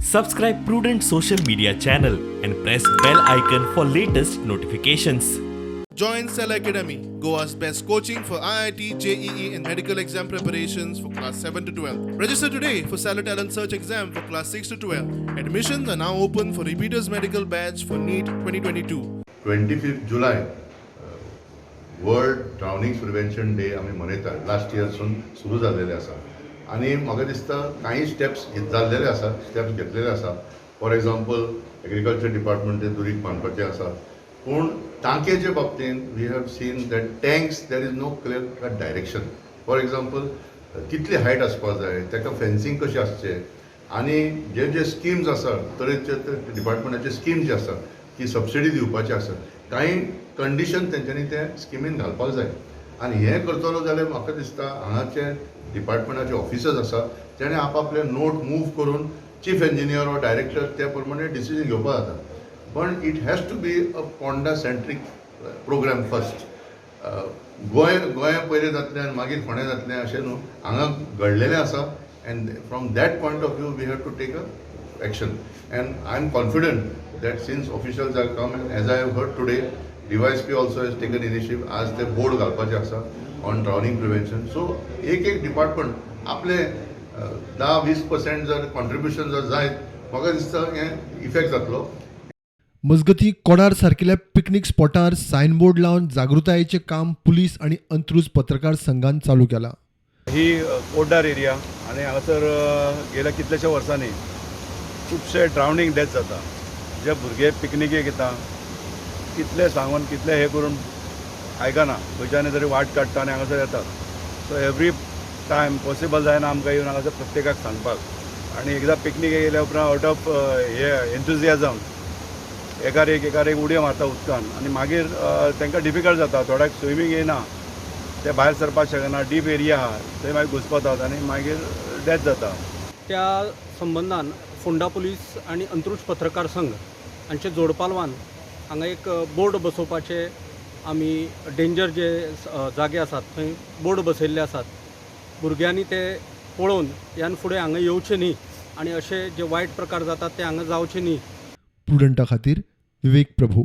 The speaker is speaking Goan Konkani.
Subscribe Prudent social media channel and press bell icon for latest notifications. Join Cell Academy, Goa's best coaching for IIT, JEE, and medical exam preparations for class 7 to 12. Register today for Stellar Talent Search exam for class 6 to 12. Admissions are now open for repeaters medical batch for NEET 2022. 25th July World Drowning Prevention Day आमी मनयतात. लास्ट इयरसून सुरू जाल्लेले आसा आनी म्हाका दिसता कांय स्टेप्स जाल्लेले आसा, स्टेप्स घेतलेले आसा. फॉर एग्जाम्पल, एग्रीकल्चर डिपार्टमेंट दुरीग बांदपाचें आसा, पूण टांकयेचे बाबतींत we have seen that tanks, there is no clear cut direction. For example, कितली हायट आसपाक जाय, ताका फेन्सींग कशें आसचें आनी जे जे स्किम्स आसा, तरेचे डिपार्टमेंटाचे स्किम्स जे आसा ती सबसिडी दिवपाची आसा, कांय कंडिशन तेंच्यांनी ते स्किमीन घालपाक जाय. आनी हें करतलो जाल्यार म्हाका दिसता हांगाचे डिपार्टमेंटाचे ऑफिसर्स आसा तेणे आपआपले नोट मूव करून चीफ इंजिनियर वा डायरेक्टर त्या प्रमाणे डिसिजन घेवपाक जाता. पण it has to be a Ponda centric program first. Goa Goa पयलें जातलें आनी मागीर फोंडें जातलें अशें न्हू. हांगा घडलेलें आसा and from that point of view we have to take a action. And I am confident that since officials are come and as I have heard today, DySP also has taken initiative. आज ते बोर्ड घालपाचे आसा ऑन ड्रावनिंग प्रिवेन्शन. सो एक एक डिपार्टमेंट आपले 10-20% जर कॉन्ट्रिब्युशन जर जायत, म्हाका दिसता हें इफेक्ट जातलो. मजगतीं, कोडार सारकिल्या पिकनीक स्पॉटार सायनबोर्ड लावन जागृतायेचें काम पुलीस आनी अंत्रुज पत्रकार संघान चालू केलां. ही कोड्डार एरिया आनी हांगासर गेल्या कितल्याश्या वर्सांनी खुबशे ड्रावणींग डेथ जाता. जे भुरगे पिकनिकेक येता, कितले सांगून, कितले हे करून आयकना, खंयच्यान तरी वाट काडटा आनी हांगासर येतात. सो एवरी टायम पॉसिबल जायना आमकां येवन हांगासर प्रत्येकाक सांगपाक. आनी एकदां पिकनिकेक येयल्या उपरांत आवट ऑफ हे एन्थुजियाजम एकार एक एकार एक उडयो मारता उदकान आनी मागीर तांकां डिफिकल्ट जाता. थोड्याक स्विमींग येयना, ते भायर सरपाक शकना. डीप एरिया आहा थंय, मागीर घुसपतात आनी मागीर डेथ जाता. त्या संबंदान फोंडा पुलीस आनी अंत्रुज पत्रकार संघ हांचे जोडपालवान हांगा एक बोर्ड बसोवपाचे आमी डेंजर जे जागे आसात थंय बोर्ड बसयल्ले आसात. भुरग्यांनी ते पळोवन ह्यान फुडें हांगा येवचें न्ही आनी अशे जे वायट प्रकार जातात ते हांगा जावचे न्ही. प्रुडंटा खातीर विवेक प्रभू.